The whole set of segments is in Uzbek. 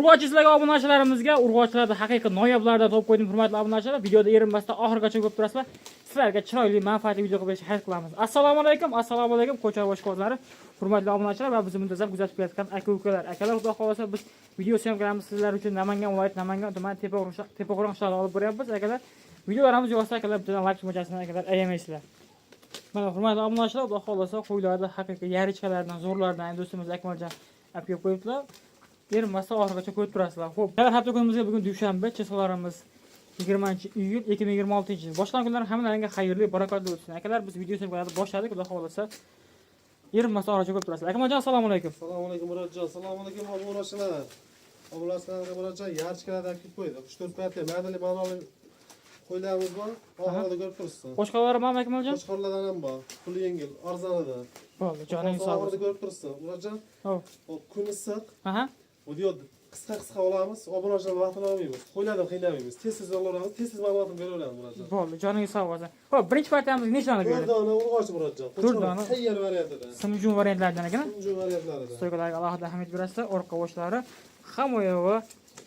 Urg'ochi sizlarga, obunachilarimizga urg'ochilarda haqiqiy noyoblardan topib qo'ydim, hurmatli obunachilar. Videoda erinmasdan oxirigacha ko'rib turasizlar. Sizlarga chiroyli, manfaatli video qilib berishga harakat qilamiz. Assalomu alaykum, assalomu alaykum, Qo'chqor boshqonlari, hurmatli obunachilar va bizni muntazam kuzatib kelayotgan aka-ukalar. Akalar, xudo xohlasa, biz video съёмка larimizni sizlar uchun Namangan viloyati, Namangan tumani, Tepaqo'rg'on qishlog'ida olib boryapmiz, akalar. Videolarimiz yoqsa, akalar, bizdan like tugmachasini, akalar, ayamaysizlar. Mana, hurmatli obunachilar, xudo xohlasa, qo'ylarni haqiqiy ярочка lardan, zo'rlardan do'stimiz Akmaljon olib kelib qo'yibdilar. Erinmasdan oxirigacha ko'rib turasizlar. Xo'p, hafta kunimizga bugun dushanba, число larimiz 20 iyul 2026 yil. Boshlangan kunlar hammalaringga xayrli, barakotli o'tsin. Akalar, biz video съёмка larni boshladik, xudo xohlasa, erinmasdan oxirigacha ko'rib turasizlar. Akmaljon, assalomu alaykum. Assalomu alaykum, Murodjon. Assalomu alaykum, obunachilar. Obunachilarga, Murodjon, ярочка lardan kelib qo'ydik. 3-4 partiya ma'nili, ma'noli qo'ylarimiz bor. Oxirida ko'rib turibsiz. Qo'chqorlar bormi, Akmaljon? Qo'chqorlardan ham bor. Puli yengil, arzonida. Bo'ldi, joning sog' Oxirida bo'lsin. ko'rib turibsiz. Murodjon, Hop. hop, kun issiq. Video qisqa qisqa olamiz. Obunachilar vaqtini olmaymiz. Qo'ylarni qiynamaymiz. Tez tez olaveramiz, tez tez ma'lumotni beraveramiz, Murodjon. Bo'ldi, joningiz sog' bo'lsin. Xo'p, birinchi partiyamizga nechta dona 4 berdi? dona urg'ochi, Murodjon. 4 dona. Tayyor variantida. Simjun variantlardan ekan. Simjun variantlarida. Стойка larga alohida ahamiyat berasizlar. Orqa boshlari hamma yog'i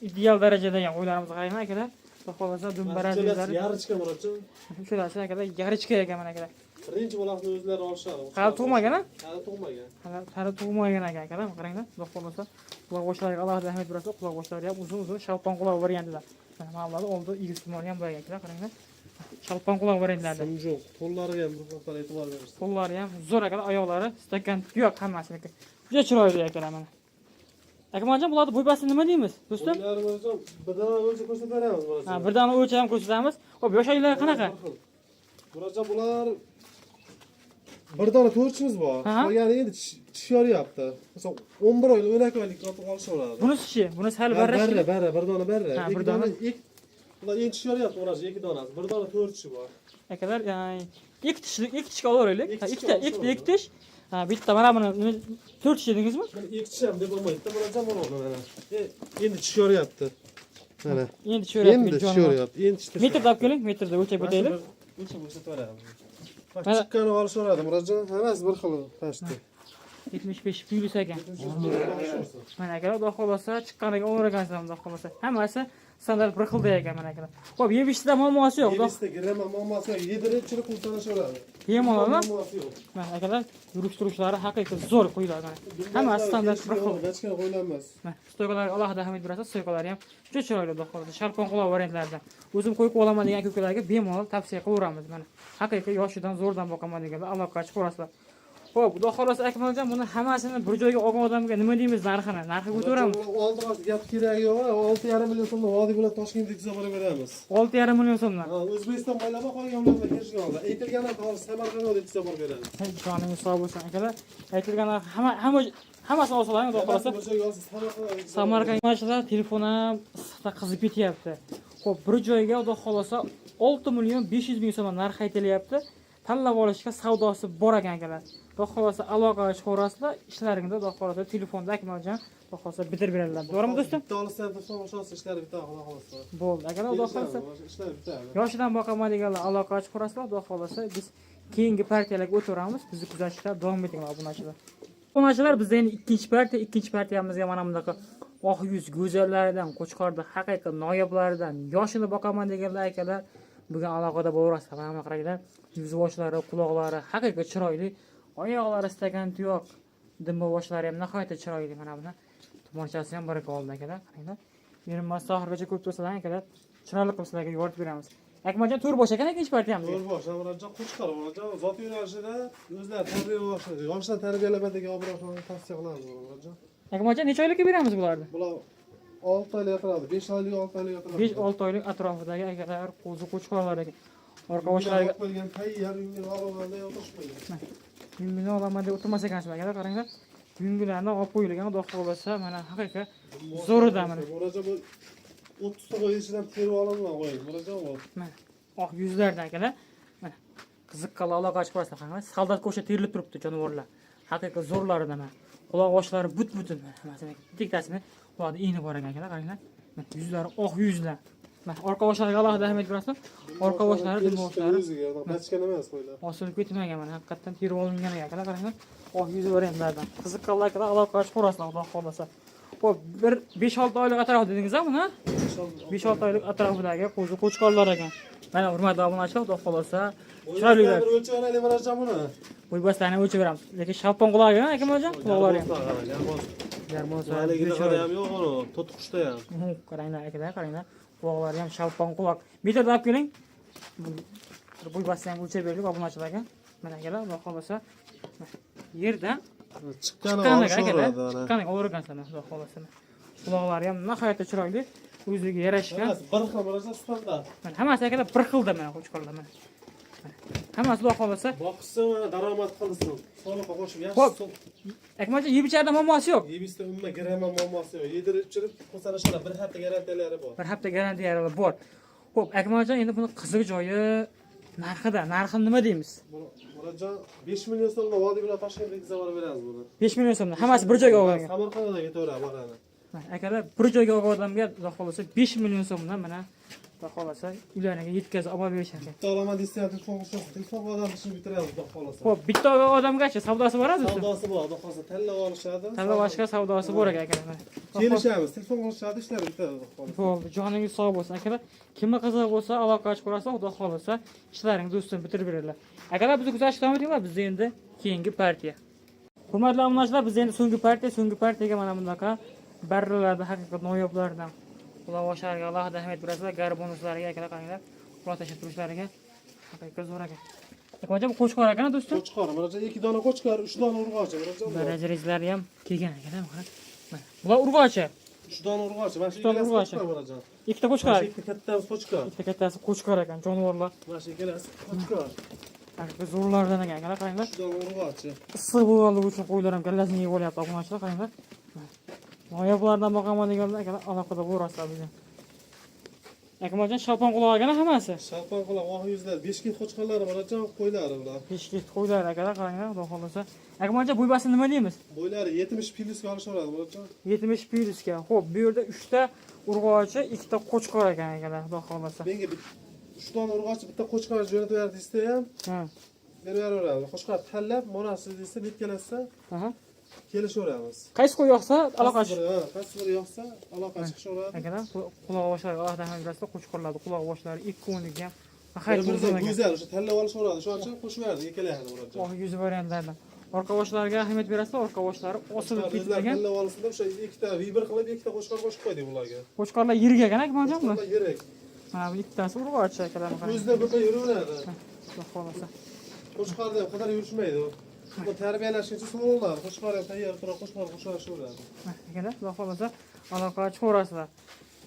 ideal darajada ekan. Qo'ylarimizni qarang, akalar. Xudo xohlasa, dumbaraz Uchalasi yuzlari. Ярочка, Murodjon. Uchalasi, akalar, ярочка ekan mana, akalar. Birinchi bolasini o'zlari olishadi. Hali tug'magan, a? Hali tug'magan. Hali tug'magan ekan, akalar, qaranglar. Xudo xohlasa, quloq boshlariga alohida ahamiyat berasizlar. Quloq boshlari ham uzun uzun, shalpon quloq variantida. Mana bularni oldi egiz tumoni ham bor ekan, akalar, qaranglar. Shalpon quloq variantlarida. Simjun qo'llariga ham bir xil e'tibor berishsin. Qo'llari ham zo'r, akalar, oyoqlari stakan tuyoq hammasiniki. Juda chiroyli, akalar, mana. Akmaljon, bularni bo'y basti nima deymiz, do'stim? Qo'ylarimizni bir dona o'lchab ko'rsatib beramiz, Murodjon. Ha, bir dona o'lchab ham ko'rsatamiz. Xo'p, yosh oylari qanaqa? Murodjon, bular bir dona to'rtchimiz bor. Qolgani endi tish yoryapti. Masalan, 11 oylik, 12 oylik sotib olishaveradi. Bunisi-chi? Bunisi hali Ha, barra. Barra, barra, bir dona barra. Ha, Ikki bir dona. Bular endi tish yoryapti, Murodjon, ikki donasi. Bir dona to'rtchi bor. Akalar, ikki tish, ikki tishga olaveraylik. Ikki Ha, tishga ikkita, olsa ikkita, bo'ladi. ikki tish. Ha, bitta mana buni to'rt tish dedingizmi? Buni ikki tish ham deb bo'lmaydi, Murodjon, mana buni mana. Endi tish yoryapti. Mana. Endi tish yoryapti. Endi tish yoryapti. Endi tish. Metrda olib keling, metrda o'lchab o'taylik. O'lchab ko'rsatib beramiz. Bak, Mana- chiqqani olishaveradi, Murodjon. Hammasi bir xil pashti. 75 plyus ekan. Mana, akalar, xudo xohlasa, chiqqaniga olaver ekansizlar, xudo xohlasa. Hammasi standart bir xilda ekan, mana, akalar. Xo'p, yeb ichishda muammosi yo'q. Xudo Yebishda girama muammosi yo'q. Yedirib ichirib qilsanishaveradi. Bemalol, Muammosi yo'q. Mana, akalar, yurish turishlari haqiqiy zo'r qo'ylar, mana. Hammasi standart bir xil. Bachkana qo'ylanmas. Mana, стойка larga alohida ahamiyat berasiz, стойка lari ham juda chiroyli, xudo xohlasa. Sharpon quloq variantlarida. O'zim qo'yib olaman degan aka-ukalarga bemalol tavsiya qilaveramiz, mana. Haqiqiy yoshidan zo'rdan boqaman deganlar aloqaga chiqaverasizlar. Xo'p, xudo xohlasa, Akmaljon, buni hammasini bir joyga olgan odamga nima deymiz narxini? Narxiga o'taveramiz. Oldi osti gap keragi yo'q. 6,5 million so'mdan Vodiy bilan Toshkentga yetkazib olib beramiz. 6,5 million so'mdan. Ha, O'zbekiston bo'ylab qolgan viloyatlar kelishgan oldi. Aytilgan narx hozir Samarqandga yetkazib olib beramiz. Joningiz sog' bo'lsin, akalar. Aytilgan narx hamma hammasini olsalar, xudo xohlasa. Bir joyga olsa, Samarqandga yetkazib. Samarqand mashina telefon ham issiqda qizib ketyapti. Xo'p, bir joyga, xudo xohlasa, 6 million 500 ming so'm narx aytilyapti. Tanlab olishga savdosi bor ekan, akalar. Xudo xohlasa, aloqaga chiqaverasizlar, ishlaringda, xudo xohlasa, telefonda Akmaljon, xudo xohlasa, bitirib beradilar. To'g'rimi, do'stim? Bitta olsa ham telefon olsa, ishlari bitadi, xudo xohlasa. Bo'ldi, akalar, xudo xohlasa. Ishlari bitadi. Yoshidan boqaman deganlar aloqaga chiqaverasizlar, xudo xohlasa, biz keyingi partiyalarga o'taveramiz. Bizni kuzatishda davom etinglar, obunachilar. Obunachilar, bizda endi ikkinchi partiya, ikkinchi partiyamizga mana bunaqa oq yuz go'zallaridan, Qo'chqorda haqiqiy noyoblaridan, yoshini boqaman deganlar, akalar, bugun aloqada bo'laverasizlar. Mana buni qaranglar, yuz boshlari, quloqlari haqiqiy chiroyli, oyoqlari stakan tuyoq, dumba boshlari ham nihoyatda chiroyli. Mana buni tumonchasi ham baraka oldi, akalar, qaranglar. Erinmasdan oxirigacha ko'rib tursalar, akalar, chiroyli qilib sizlarga yoritib beramiz. Akmaljon, to'rt bosh ekan ikkinchi partiyamizga. To'rt bosh, Murodjon, Qo'chqor, Murodjon, zot yo'nalishida o'zlari tarbiya boshladi. Yoshdan tarbiyalama degan obunachilarga tavsiya qilamiz, Murodjon. Akmaljon, necha oylikka beramiz bularni? Bular 6 oylik atrofida, 5 oylik, 6 oylik atrofida. 5-6 oylik atrofidagi, akalar, qo'zi qo'chqorlar ekan. Orqa boshlariga Qo'ygan, tayyor uyga olib o'tirib qo'ygan. Yungini olaman deb o'tirmas ekansizlar, akalar, qaranglar. Yungilarni olib qo'yilgan, xudo xohlasa, mana haqiqiy zo'ridan, mana. Murodjon, bu 30 ta qo'y ichidan terib olaman qo'ying. Murodjon, bu. Mana oq yuzlardan, akalar. Mana qiziqqanlar aloqa chiqarasizlar, qaranglar. Soldatga o'xshab terilib turibdi jonivorlar. Haqiqiy zo'rlaridan, mana. Quloq boshlari but-butun, mana hammasini bittasini quloqda igna bor ekan, akalar, qaranglar. Mana yuzlari oq yuzlar. Mana orqa boshlariga alohida ahamiyat berasizlar. Orqa boshlari, dum boshlari O'ziga bachkana emas qo'ylar. Osilib ketmagan, mana haqiqatdan terib olingan ekan, qaranglar. Oq yuzi variantlardan. Qiziqqanlar, akalar, aloqa chiqarasizlar, xudo xohlasa. Xo'p, bir 5-6 oylik atrofida dedingiz-a buni? 5-6 oylik atrofidagi qo'zi qo'chqorlar ekan. Mana hurmatli obunachilar, xudo xolasa, chiroylilar. Bir o'lchab olaylik Murodjon buni. Bo'y-bastlarni o'lchab beramiz. Lekin shalpon quloq ekan, Akmaljon, quloqlari ham. Garmon. Garmon. Haligida ham yo'q uni, to'tiqushda ham. Qaranglar akalar, qaranglar. Quloqlari ham shalpon quloq. Metrda olib keling. Bo'y-bastini ham o'lchab berdik obunachilarga. Mana akalar, xudo xolasa, yerdan Chiqqani chiqqan akalar, olishaveradi ana. chiqqan olur ekansizlar, xudo xolasa. Quloqlari ham nihoyatda chiroyli, o'ziga yarashgan. Hammasi bir xil Murodjon standart. Mana hammasi akalar bir xilda mana qo'chqorlar mana. Mana. Hammasi xudo xolasa. Boqsin mana daromad qilsin. Soliqqa qo'shib Xo'p. yaxshi. Akmaljon, yeb icharda muammosi yo'q. Yebisda umuman girama muammosi yo'q. Yedirib ichirib qo'sarishlar bir hafta garantiyalari bor. Bir hafta garantiyalari bor. Xo'p, Akmaljon, endi buni qiziq joyi narxida. Narxini nima deymiz? Murodjon 5 million so'mga vodiy bilan Toshkentga yetkazib olib beramiz buni. 5 million so'mdan hammasi bir joyga olgan. Samarqandga ketaveradi bolani. Mana akalar, bir joyga olgan odamga xudo xolasa 5 million so'mdan mana xudo xolasa uylariga yetkazib olib berishar ekan. Bitta olaman desa ham telefon qilsa, telefon qilib ishini bitiramiz xudo xolasa. Xo'p, bitta olgan odamgacha savdosi bor o'zi. Savdosi bor, xudo xolasa tanlab olishadi. Tanlab olishga savdosi bor ekan akalar. Mana. Kelishamiz, telefon qilishadi, ishlari bitadi xudo xolasa. Bo'ldi, joningiz sog' bo'lsin akalar. Kimga qiziq bo'lsa, aloqa ochib ko'rasizlar, xudo xolasa ishlaringizni ustini bitirib beradilar. Akalar, bizni kuzatishda davom etinglar, bizda endi keyingi partiya. Hurmatli obunachilar, bizda endi so'nggi partiya, so'nggi partiyaga mana bunaqa barralarda haqiqat noyoblardan quloq oshlariga alohida ahamiyat berasizlar, garbonuslarga akalar qaranglar, quloq tashlab turishlariga haqiqat zo'r ekan. Akmaljon, bu qo'chqor ekan do'stim. Qo'chqor, Murodjon 2 dona qo'chqor, 3 dona urg'ochi, Murodjon. Darajalizlari ham kelgan ekan, mana. Mana. Bular urg'ochi. 3 dona urg'ochi, mana shu Uch dona ikkalasi urg'ochi. qo'chqor Murodjon. Ikkita Mana qo'chqor. shu ikkita kattasi qo'chqor. Ikkita kattasi qo'chqor ekan, jonivorlar. Mana shu ikkalasi qo'chqor. Haqiqiy zo'rlardan ekan, akalar qaranglar. 3 dona urg'ochi. Issiq bo'lganligi uchun qo'ylar ham kallasini yeb olyapti, obunachilar qaranglar. Noyoblardan boqaman deganlar akalar aloqada bo'lasizlar bizga. Akmaljon, shalpon quloq ekan hammasi. Shalpon quloq, oq yuzlar, beshkent qo'chqorlari Murodjon, qo'ylari bular. Beshkent qo'ylari akalar qaranglar, xudo xolasa. Akmaljon, bo'y-bastini nima deymiz? Bo'ylari 70 plyusga olishaveradi Murodjon. 70 plyusga. Xo'p, bu yerda 3 ta urg'ochi, 2 ta qo'chqor ekan akalar, xudo xolasa. Menga 3 dona urg'ochi, bitta qo'chqor jo'natib ber desa ham Ha. berib beraveradi. Qo'chqor tanlab, monasi desa, netkalasa kelishaveramiz. Qaysi qo'y yoqsa aloqa Qaysi biri, ha, qaysi biri yoqsa aloqa chiqishaveradi. Akalar, quloq boshlari alohida ahamiyat berasizlar, qo'chqorlarni quloq boshlari ikki o'nligi ham Bir nihoyat biridan uzun ekan. go'zal, o'sha tanlab olishaveradi. Shuning uchun qo'shib berdik ikkalasini Murodjon. Oq yuzi variantlardan. Orqa boshlariga ahamiyat berasizlar, orqa boshlari osilib O'zlari ketilgan. tanlab olsin deb o'sha ikkita vibr qilib, ikkita qo'chqor qo'shib qo'ydik ularga. Qo'chqorlar yirik ekan, Akmaljon bular. Qo'chqorlar yirik. Mana bu ikkitasi urg'ochi akalar qarang. O'zidan ko'payib yuraveradi. Xudo xolasa. Qo'chqorda ham qadar yurishmaydi. Bu tarbiyalashguncha so'raladi. Qo'chqor ham tayyor turadi, qo'chqor qo'shilashaveradi. Mana akalar, xudo xolasa aloqa chiqaverasizlar.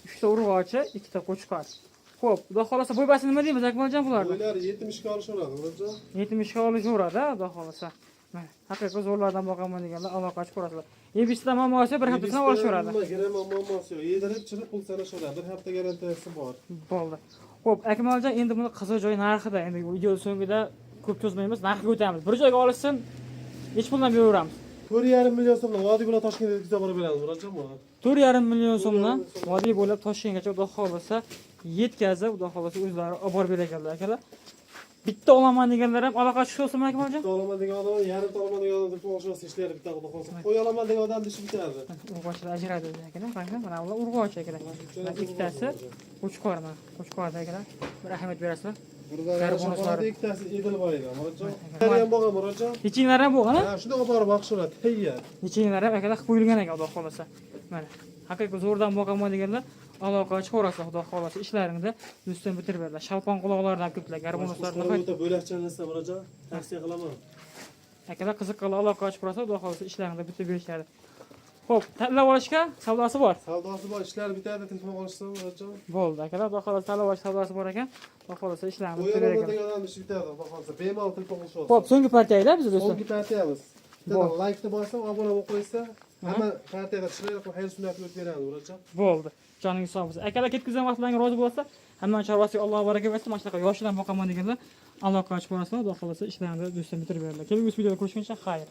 3 ta urg'ochi, 2 ta qo'chqor. Xo'p, xudo xolasa bo'y-bastini nima deymiz Akmaljon bularni? Bo'ylari 70 ga olishaveradi, Murodjon. 70 ga olishaveradi, xudo xolasa. Mana haqiqiy zo'rlardan boqaman deganlar aloqa chiqaverasizlar. Yebishda muammosi bir haftasini olishaveradi. Girama muammosi yo'q. Yedirib chirib pul sanashaveradi. Bir hafta garantiyasi bor. Bo'ldi. Xo'p, Akmaljon, endi buni qiziq joyi narxida. Endi video so'ngida ko'p cho'zmaymiz, narxiga o'tamiz. Bir joyga olishsin, necha puldan beraveramiz? 4,5 million so'mdan vodiy bilan Toshkentga yetkazib borib beramiz, Murodjon buni. 4,5 million so'mdan vodiy bo'ylab Toshkentgacha xudo xohlasa yetkazib, xudo xohlasa o'zlari olib borib beradilar akalar. Bitta olaman deganlar ham aloqa chiqsa Akmaljon? Bitta olaman degan odam, yarimta olaman degan odam telefon qilsa ishlari bitadi, xudo xohlasa. Qo'y olaman degan odam ishi bitadi. Urg'ochilar ajradi akalar, qaranglar, mana bular urg'ochi akalar. Mana ikkitasi qo'chqor, mana qo'chqorda akalar. Bir ahamiyat berasizlar. Birdan Garbonuslar. ikkitasi Edilboyda, Murodjon. Ham bo'lgan, Murodjon. Nechinglar ham bo'lgan, ha? Ha, shunday olib borib boqishaveradi, tayyor. Nechinglar ham akalar qilib qo'yilgan ekan, xudo xohlasa. Mana haqiqiy zo'rdan boqaman deganlar aloqa chiqaverasizlar, xudo xohlasa ishlaringni ustini bitirib beradilar. Shalpon quloqlardan ko'plar, garbonuslar Qo'chqorlar o'ta bo'lakcha narsa, Murodjon. Tavsiya qilaman. Akalar qiziqqanlar aloqa ochib ko'rasa, xudo xohlasa ishlaringni bitirib berishadi. Xo'p, tanlab olishga savdosi bor. Savdosi bor, ishlari bitadi, telefon qilishsa, Murodjon. Bo'ldi, akalar, xudo xohlasa tanlab olish savdosi bor ekan. Xudo xohlasa ishlaringni Qo'y bitirib olaman beradi. degan odam ishi bitadi, xudo xohlasa. Bemalol telefon qilishsa. Xo'p, so'nggi partiyada biz do'stlar. So'nggi partiyamiz. Bor. Bittadan laykni bossam, obuna bo'lib qo'ysa, hamma partiyada chiroyli qilib xayr sunnatni o'tib beramiz, Murodjon. Bo'ldi. Joningiz sog' bo'lsin. Akalar, ketkazgan vaqtlaringiz rozi bo'lsa, hamma chorvasiga Alloh baraka bersin. Mana shunaqa yoshidan boqaman deganlar aloqa ochib borasizlar, xudo xohlasa ishlaringni do'stlar bitirib beradilar. Kelgusi videoda ko'rishguncha xayr.